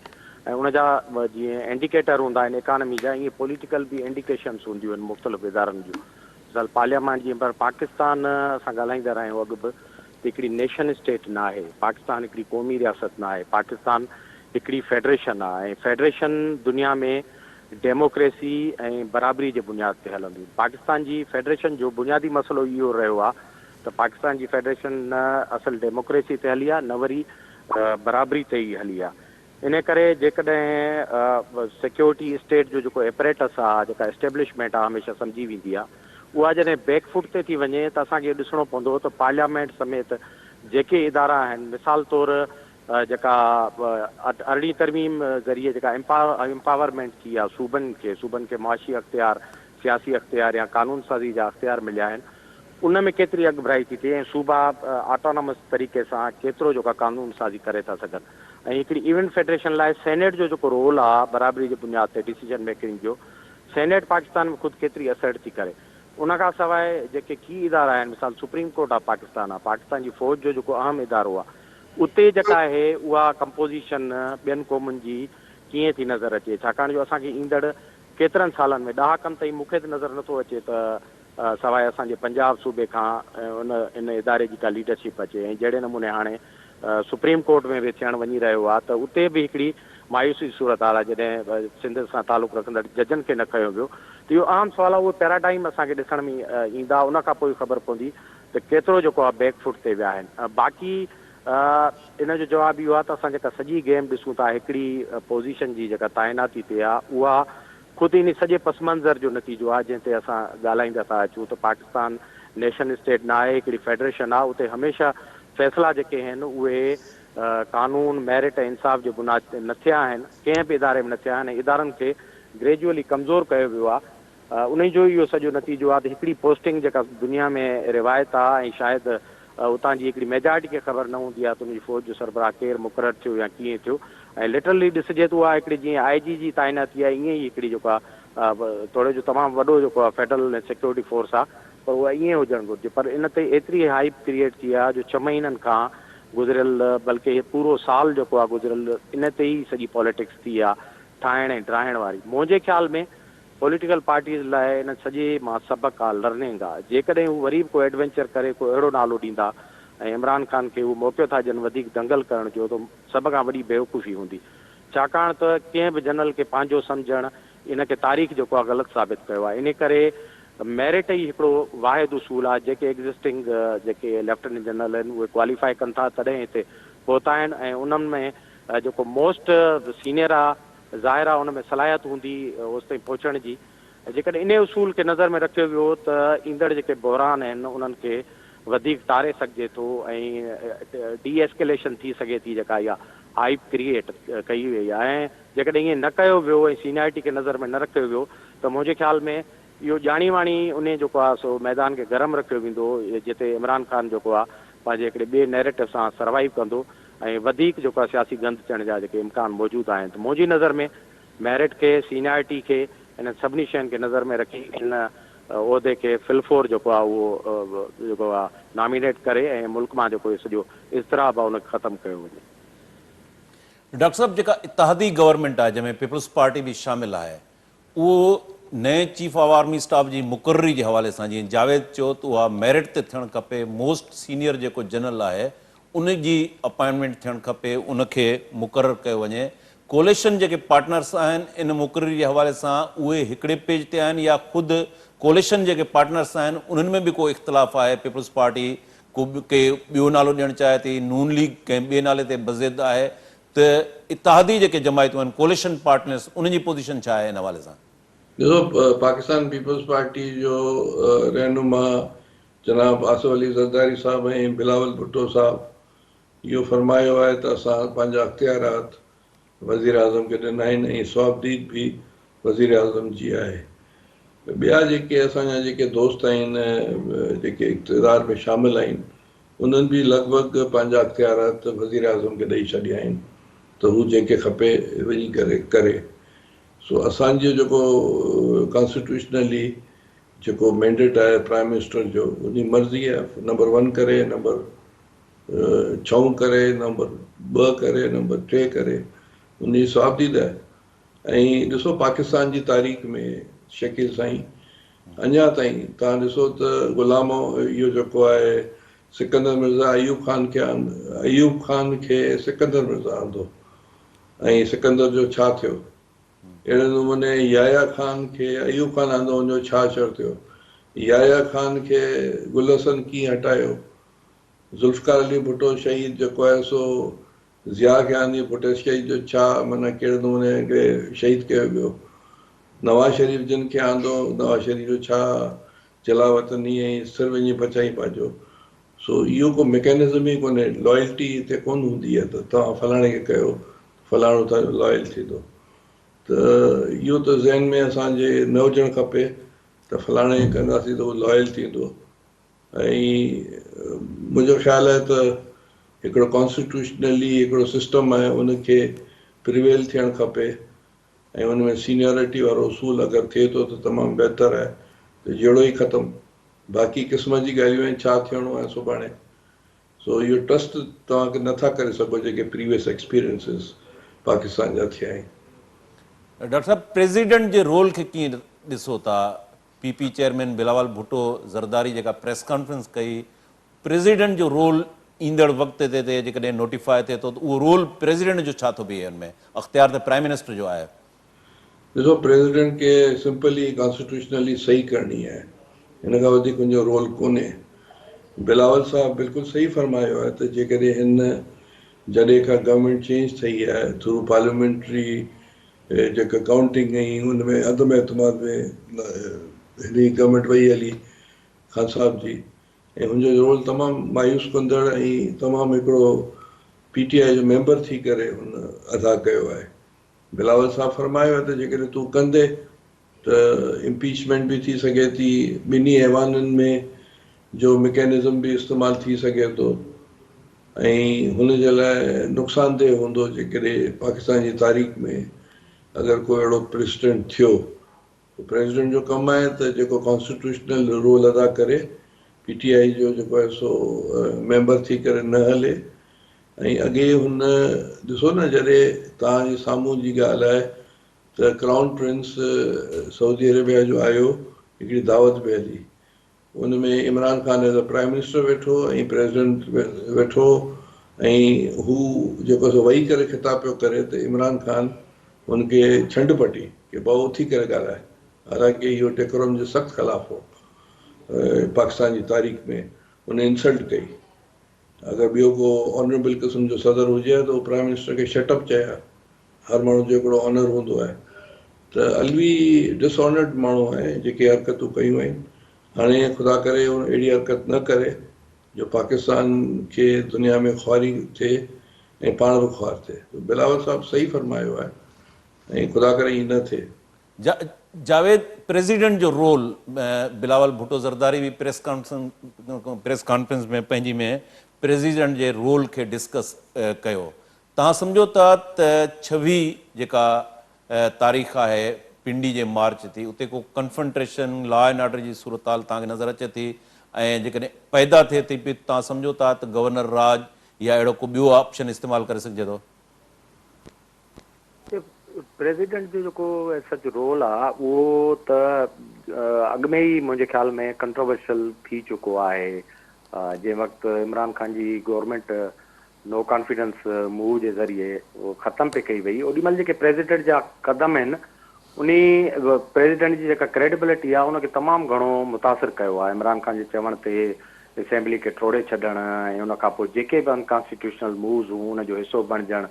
۽ ان جا جيئن انڊيڪيٽر هوندا آهن ايڪانمي جا ائين پوليٽيڪل به انڊيڪيشنس هونديون آهن مختلف ادارن جون مثال پارليامانٽ جيئن پر پاڪستان اسان ڳالهائيندا رهيا آهيون اڳ به ته هڪڙي نيشن اسٽيٽ نه آهي پاڪستان هڪڙي قومي رياست نه آهي پاڪستان هڪڙي فيڊريشن آهي ۽ فيڊريشن دنيا ۾ ڊيموڪريسي ۽ برابري جي بنياد تي هلنديون پاڪستان جي فيڊريشن جو بنيادي مسئلو اهو رهيو آهي ته پاڪستان جي فيڊريشن نه اصل ڊيموڪريسي تي هلي آهي نه وري برابري تي ئي هلي آهي ان ڪري جيڪڏهن سيڪيورٽي اسٽيٽ جو جيڪو ايپريٽس آ، جيڪا اسٽيبلشمينٽ آ هميشه سمجهي ويندي آ، اها جڏهن بيڪ فوٽ تي ٿي وڃي ته اسان کي اهو ڏسڻو پوندو ته پارليامينٽ سميت جيڪي ادارا آهن مثال طور جيڪا ارڙهين ترميم ذريعي جيڪا امپاورمينٽ ٿي آ صوبن کي، صوبن کي معاشي اختيار، سياسي اختيار يا قانون سازي جا اختيار مليا آهن ان ۾ ڪيتري اڳڀرائي ٿي ٿئي ۽ صوبا آٽانامس طريقي سان ڪيترو جيڪا قانون سازي ڪري ٿا سگهن ۽ هڪڙي ايونٽ فيڊريشن لاء سينيٽ جو جيڪو رول آ برابري جي بنياد تي ڊسيزن ميڪنگ جو سينيٽ پاڪستان ۾ خود ڪيتري اسرٽ ٿي ڪري ان کان سواء جيڪي ڪي ادارا آهن مثال سپريم ڪورٽ آف پاڪستان آ پاڪستان جي فوج جو جيڪو اهم ادارو آ اتي جيڪا آهي اها ڪمپوزيشن ٻين قومن جي ڪيئن ٿي نظر اچي ڇاڪاڻ جو اسان کي ايندڙ ڪيترن سالن ۾ ڏهاڪن تائين مون کي ته نظر نٿو اچي ته سواء اسان جي پنجاب صوبي کان ان ان اداري جي ڪا ليڊرشپ اچي ۽ جهڙي نموني هاڻي سپريم ڪورٽ ۾ به ٿيڻ وڃي رهيو آهي ته اتي به هڪڙي مايوسي جي صورتحال آهي جڏهن سنڌ سان تعلق رکندڙ ججن کي نه کنيو ويو ته اهو اهم سوال آهي اهي پيراڊائم اسان کي ڏسڻ ۾ ايندا ان کان پوء خبر پوندي ته ڪيترو جيڪو آهي بيڪ فوٽ تي ويا آهن باقي ان جو جواب اهو آهي ته اسان جيڪا سڄي گيم ڏسون ٿا هڪڙي پوزيشن جي جيڪا تعيناتي تي آهي اها خود انهي سڄي پس منظر جو نتيجو آهي جنهن تي اسان ڳالهائيندا ٿا اچون ته پاڪستان نيشن اسٽيٽ نه آهي هڪڙي فيڊريشن آهي اتي هميشه فيصلا جيڪي آهن اهي قانون ميرٽ ۽ انصاف جي بنياد تي نه ٿيا آهن ڪنهن به اداري ۾ نه ٿيا آهن ۽ ادارن کي گريجوئلي ڪمزور ڪيو ويو آهي. انهي جو ئي اهو سڄو نتيجو آهي ته هڪڙي پوسٽنگ جيڪا دنيا ۾ روايت آهي ۽ شايد اتان جي هڪڙي ميجارٽي کي خبر نه هوندي آهي ته ان جي فوج جو سربراهه ڪير مقرر ٿيو يا ڪيئن ٿيو ۽ لٽرلي ڏسجي ته اها هڪڙي جيئن آء جي جي تعيناتي آهي ائين ئي هڪڙي جيڪو آهي توڙي جو تمام وڏو جيڪو آهي فيڊرل ۽ سيڪيورٽي فورس آهي پر اها ائين هجڻ گهرجي پر ان تي ايتري هائيپ ڪريئيٽ ٿي آهي جو ڇهه مهينن کان گذريل بلڪه هي پورو سال جيڪو آهي گذريل ان تي ئي سڄي پاليٽڪس ٿي آهي ٺاهڻ ۽ ڊاهڻ واري منهنجي خيال ۾ پوليٽيڪل پارٽيز لاء ان سڄي مان سبق آ، لرننگ آ. جيڪڏهن هو وري به ڪو ايڊوينچر ڪري ڪو اهڙو نالو ڏيندا ۽ عمران خان کي اهو موقعو ٿا ڏين وڌيڪ دنگل ڪرڻ جو ته سڀ کان وڏي بيوقوفي هوندي. ڇاڪاڻ ته ڪنهن به جنرل کي پنهنجو سمجهڻ ان کي تاريخ جيڪو آ غلط ثابت ڪيو آ. انهي ڪري ميرٽ ئي هڪڙو واحد اصول آ. جيڪي ايگزسٽنگ جيڪي ليفٽيننٽ جنرل آهن اهي ڪواليفائي ڪن ٿا تڏهن هتي پهتا آهن ۽ انهن ۾ جيڪو موسٽ سينئر آ ظاهر آهي ان ۾ صلاحيت هوندي اوستائين پهچڻ جي. جيڪڏهن انهي اصول کي نظر ۾ رکيو ويو ته ايندڙ جيڪي بحران آهن انهن کي وڌيڪ ٽاري سگهجي ٿو ۽ ڊي ايسڪيليشن ٿي سگهي ٿي جيڪا اها هائيپ ڪريئيٽ ڪئي وئي آهي ۽ جيڪڏهن ائين نه ڪيو ويو ۽ سينيارٽي کي نظر ۾ نه رکيو ويو ته منهنجي خيال ۾ اهو ڄاڻي واڻي انهي جيڪو آهي سو ميدان کي گرم رکيو ويندو جتي عمران خان جيڪو آهي پنهنجي هڪڙي ٻئي نيريٽو سان سروائيو ڪندو ۽ وڌيڪ جيڪو آهي سياسي گند ٿيڻ جا جيڪي امڪان موجود آهن ته منهنجي نظر ۾ ميرٽ کي، سينيارٽي کي انهن سڀني شين کي نظر ۾ رکي ان عهدي کي في الفور جيڪو آهي اهو جيڪو آهي نامينيٽ ڪري ۽ ملڪ مان جيڪو هي سڄو اضطراب آهي ان کي ختم ڪيو وڃي. ڊاڪٽر صاحب جيڪا اتحادي گورنمينٽ آهي جنهن ۾ پيپلز پارٽي به شامل آهي اهو نئين چيف آف آرمي اسٽاف جي مقرري جي حوالي سان جيئن جاويد چيو ته اها ميرٽ تي ٿيڻ کپي، موسٽ سينيئر جيڪو جنرل آهي ان جي اپائنٽمينٽ ٿيڻ کپي، ان کي مقرر ڪيو وڃي. ڪوليشن جيڪي پارٽنرس آهن ان مقرري جي حوالي سان اهي هڪڙي پيج تي آهن يا خود ڪوليشن جيڪي پارٽنرس آهن انهن ۾ به ڪو اختلاف آهي، پيپلز پارٽي ڪو ڪي ٻيو نالو ڏيڻ چاهي ٿي، نون ليگ ڪنهن ٻئي نالي تي بضد آهي ته اتحادي جيڪي جماعتون آهن، ڪوليشن پارٽنرز، انهن جي پوزيشن ڇا آهي ان حوالي سان؟ ڏسو پاڪستان پيپلز پارٽي جو رهنما جناب آصف علي زرداري صاحب ۽ بلاول ڀٽو صاحب اهو فرمايو آهي ته اسان پنهنجا اختيارات وزيراعظم کي ڏنا آهن ۽ صوابديد به وزيراعظم جي آهي. ٻيا جيڪي اسان جا جيڪي دوست آهن جيڪي اقتدار ۾ شامل آهن انهن به لڳ ڀڳ پنهنجا اختيارات وزيراعظم کي ڏئي ڇڏيا آهن ته هو جيڪي کپي وڃي ڪري ڪري. سو اسان جو جيڪو ڪانسٽيٽيوشنلي جيڪو مينڊيٽ آهي پرائم منسٽر جو ان جي مرضي آهي نمبر ون ڪري نمبر ڇهون ڪري نمبر ٻه ڪري نمبر ٽي ڪري ان جي صوابديد آهي. ۽ ڏسو پاڪستان جي تاريخ ۾ شڪيل سائين اڃا تائين توهان ڏسو ته غلام اهو جيڪو آهي سڪندر مرزا ايوب خان کي ايوب خان کي سڪندر مرزا آندو ۽ سڪندر جو ڇا ٿيو اهڙي نموني يحيٰ خان کي ايوب خان آندو ان جو ڇا اشر ٿيو يحيٰ خان کي گل حسن ڪيئن هٽايو ذوالفقار علي ڀٽو شهيد جيڪو آهي سو ضياء کي آندي ڀٽي شهيد جو ڇا معنيٰ ڪهڙي نموني هن کي شهيد ڪيو ويو؟ نواز شريف جن کي آندو نواز شريف جو ڇا جلاوطني ۽ سر وڃي بچائين پنهنجو سو اهو ڪو ميڪانزم ئي ڪونهي لائلٽي هتي ڪونه هوندي آهي ته توهان فلاڻي کي ڪيو فلاڻو توهان جو لائل ٿيندو ته اهو ته ذهن ۾ اسان جي نه هجڻ کپي ته فلاڻي کي ڪنداسين ته هو لائل ٿيندو ۽ منهنجو خيال آهي ته هڪڙو ڪانسٽيٽيوشنلي هڪڙو سسٽم آهي ان کي پريويل ٿيڻ کپي ۽ ان ۾ سينيارٽي وارو اصول اگر ٿئي ٿو ته تمام بهتر آهي ته جهيڙو ئي ختم باقي قسمت جي ڳالهيون آهن ڇا ٿيڻو آهي سڀاڻي سو اهو ٽرسٽ توهان کي نٿا ڪري سگهو جيڪي پريويس ايڪسپيرينسز پاڪستان جا ٿيا آهن. ڊاڪٽر صاحب پريزيڊنٽ جي رول کي ڪيئن ڏسو ٿا؟ P P chairman Bilawal Bhutto Zardari جيڪا پريس ڪانفرنس ڪئي پريزيڊنٽ جو رول ايندڙ وقت تي تي جيڪڏهن نوٽيفاء ٿئي ٿو ته اهو رول پريزيڊنٽ جو ڇا ٿو بيهي ان ۾ اختيار ته پرائم منسٽر جو آهي. ڏسو پريزيڊنٽ کي سمپلي ڪانسٽيٽيوشنلي صحيح ڪرڻي آهي ان کان وڌيڪ ان جو رول ڪونهي. بلاول صاحب بلڪل صحيح فرمايو آهي ته جيڪڏهن هن جڏهن کان گورنمينٽ چينج ٿئي آهي ٿرو پارليامينٽري جيڪا ڪائونٽنگ ۽ ان ۾ عدم اعتماد ۾ هن جي گورنمينٽ وئي هلي خان صاحب جي ۽ هن جو رول تمام مايوس ڪندڙ ۽ تمام هڪڙو پي ٽي آء جو ميمبر ٿي ڪري هن ادا ڪيو آهي. بلاول صاحب فرمايو آهي ته جيڪڏهن تون ڪندي ته امپيچمينٽ به ٿي سگهي ٿي، ٻنهي ايوانن ۾ جو مڪينزم به استعمال ٿي سگهي ٿو ۽ هن جي لاء نقصاندهه هوندو جيڪڏهن پاڪستان جي تاريخ ۾ اگر ڪو اهڙو پريزيڊنٽ ٿيو ته پريزيڊنٽ جو ڪم آهي ته جيڪو ڪانسٽيٽيوشنل رول ادا ڪري، پي ٽي آء جو جيڪو آهي سو ميمبر ٿي ڪري نه هلي ۽ اڳي هن ڏسو نه جڏهن توهان جي سامهون جي ڳالهه آهي ته ڪرائون پرنس سعودي عربيا جو آيو هڪڙي دعوت به هلي ان ۾ Imran Khan as a prime minister ويٺو ۽ پريزيڊنٽ ويٺو ۽ هو جيڪو سو ويهي ڪري خطاب پيو ڪري ته عمران خان هن کي ڇنڊ پٽي ڪي ڀائو اٿي ڪري ڳالهاء حالانڪه اهو ڊيڪورم جي سخت خلاف هو پاڪستان جي تاريخ ۾ هن انسلٽ ڪئي اگر ٻيو ڪو آنريبل قسم جو صدر هجي ها ته هو پرائيم منسٽر کي شٽ اپ چئي ها. هر ماڻهو جو هڪڙو آنر هوندو آهي ته علوي ڊس آنرڊ ماڻهو آهي جيڪي حرڪتون ڪيون آهن هاڻي خدا ڪري هو اهڙي حرڪت نه ڪري جو پاڪستان کي دنيا ۾ خواري ٿئي ۽ پاڻ به خوار ٿئي بلاول صاحب صحيح فرمايو آهي ۽ خدا ڪري ائين نه ٿئي. جاويد پريزيڊنٽ جو رول بلاول ڀٽو زرداري به پريس پريس ڪانفرنس ۾ پنهنجي ۾ پريزيڊنٽ جي رول کي ڊسڪس ڪيو توهان سمجهو ٿا ته ڇويهه جيڪا تاريخ آهي پنڊي جي مارچ ٿي اتي ڪو ڪنفنٽريشن لا اينڊ آرڊر جي صورتحال توهان کي نظر اچي ٿي ۽ جيڪڏهن پيدا ٿئي ٿي پئي توهان سمجهو ٿا ته گورنر راڄ يا اهڙو ڪو ٻيو آپشن استعمال ڪري سگهجي ٿو؟ پريزيڊنٽ جو جيڪو ايز سچ رول آ اهو ته اڳ ۾ ئي منهنجي خيال ۾ ڪنٽروورشل ٿي چڪو آهي جنهن وقت عمران خان جي گورنمينٽ نو ڪانفيڊنس موو جي ذريعي ختم پئي ڪئي وئي اوڏي مهل جيڪي پريزيڊنٽ جا قدم آهن انهي پريزيڊنٽ جي جيڪا ڪريڊبلٽي آهي ان کي تمام گهڻو متاثر ڪيو آهي عمران خان جي چوڻ تي اسيمبلي کي ٽوڙي ڇڏڻ ۽ ان کان پوء جيڪي به انڪانسٽيٽيوشنل مووز هون ان جو حصو بڻجڻ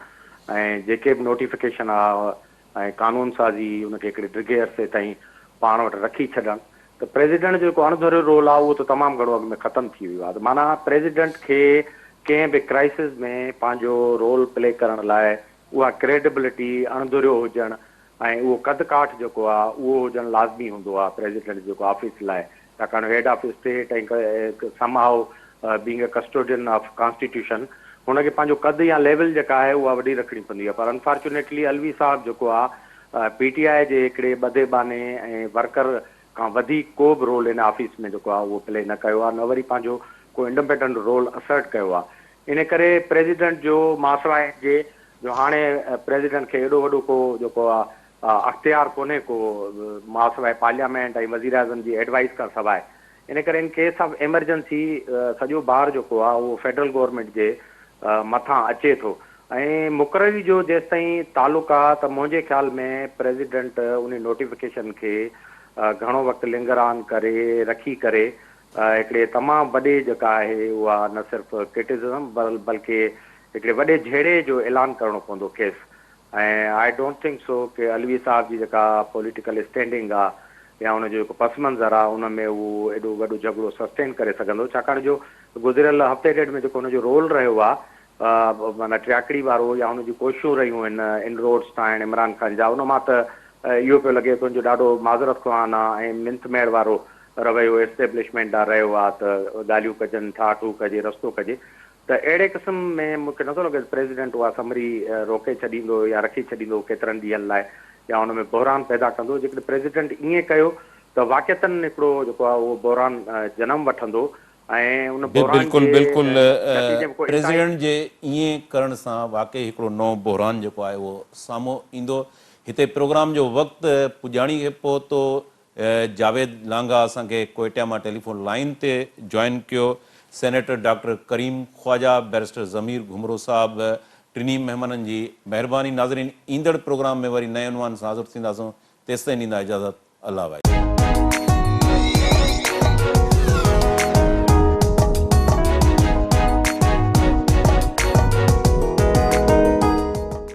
۽ جيڪي به نوٽيفڪيشن آ ۽ قانون سازي ان کي هڪڙي ڊگهي عرصي تائين پاڻ وٽ رکي ڇڏڻ ته پريزيڊنٽ جو جيڪو اڻ ڌريو رول آهي اهو ته تمام گهڻو اڳ ۾ ختم ٿي ويو آهي ته معنيٰ پريزيڊنٽ کي ڪنهن به ڪرائسز ۾ پنهنجو رول پلي ڪرڻ لاء اها ڪريڊبلٽي، اڻ ڌريو هجڻ ۽ اهو قد ڪاٺ جيڪو آهي اهو هجڻ لازمي هوندو آهي پريزيڊنٽ جيڪو آفيس لاء ڇاڪاڻ head of state ۽ somehow being a custodian of constitution هن کي پنهنجو قد يا ليول جيڪا آهي اها وڏي رکڻي پوندي آهي پر انفارچونيٽلي علوي صاحب جيڪو آهي پي ٽي آء جي هڪڙي ٻڌي ٻانهي ۽ ورڪر کان وڌيڪ ڪو به رول ان آفيس ۾ جيڪو آهي اهو پلي نه ڪيو آهي نه وري پنهنجو ڪو انڊپينڊنٽ رول اسرٽ ڪيو آهي ان ڪري پريزيڊنٽ جو ماسواء جي جو هاڻي پريزيڊنٽ کي ايڏو وڏو ڪو جيڪو آهي اختيار ڪونهي ڪو ماسواء پارليامينٽ ۽ وزيراعظم جي ايڊوائيس کان سواء ان ڪري ان ڪيس آف ايمرجنسي سڄو بار جيڪو آهي اهو فيڊرل گورنمينٽ جي مٿان اچي ٿو ۽ مقرري جو جيستائين تعلق آهي ته منهنجي خيال ۾ پريزيڊنٽ انهي نوٽيفڪيشن کي گهڻو وقت لنگر آن ڪري رکي ڪري هڪڙي تمام وڏي جيڪا آهي اها نه صرف ڪرٽيسزم بلڪه هڪڙي وڏي جهيڙي جو اعلان ڪرڻو پوندو کيس ۽ I don't think سو ڪي علوي صاحب جي جيڪا پوليٽيڪل اسٽينڊنگ آ يا ان جو جيڪو پس منظر آ ان ۾ هو ايڏو وڏو جهڳڙو سسٽين ڪري سگهندو ڇاڪاڻ جو گذريل هفتي ڏيڍ ۾ جيڪو هن جو رول رهيو آ معنيٰ ٽياڪڙي وارو يا هن جون ڪوششون رهيون آهن ان روڊس ٺاهڻ عمران خان جا ان مان ته اهو پيو لڳي ته هن جو ڏاڍو معذرت خواهانه ۽ منٿ ميڙ وارو رويو اسٽيبلشمينٽ ڏانهن رهيو آ ته ڳالهيون ڪجن ٺاهه ٺوهه ڪجي رستو ڪجي ته اهڙي قسم ۾ مون کي نٿو لڳي ته پريزيڊنٽ اها سمري روڪي ڇڏيندو يا رکي ڇڏيندو ڪيترن ڏينهن لاء يا ان ۾ بحران پيدا ڪندو. جيڪڏهن پريزيڊنٽ ائين ڪيو ته واقعتاً هڪڙو جيڪو آهي اهو بحران جنم وٺندو ۽ ان بحران بلڪل جي بلڪل نتيجي ۾ ڪو انتهائي پريزيڊنٽ جي ائين ڪرڻ سان واقعي هڪڙو نئون بحران جيڪو آهي اهو سامهون ايندو. هتي پروگرام جو وقت پڄاڻي کي پهتو. جاويد لانگاهه اسان کي ڪوئيٽيا مان ٽيليفون لائين تي جوائن ڪيو. Senator doctor Karim Khawaja, barrister Zamir Ghumro صاحب ٽنهي مهمانن جي مهرباني. ناظرين ايندڙ پروگرام ۾ وري نئين عنوان سان حاضر ٿينداسون تيستائين ڏيندا اجازت الله وائي.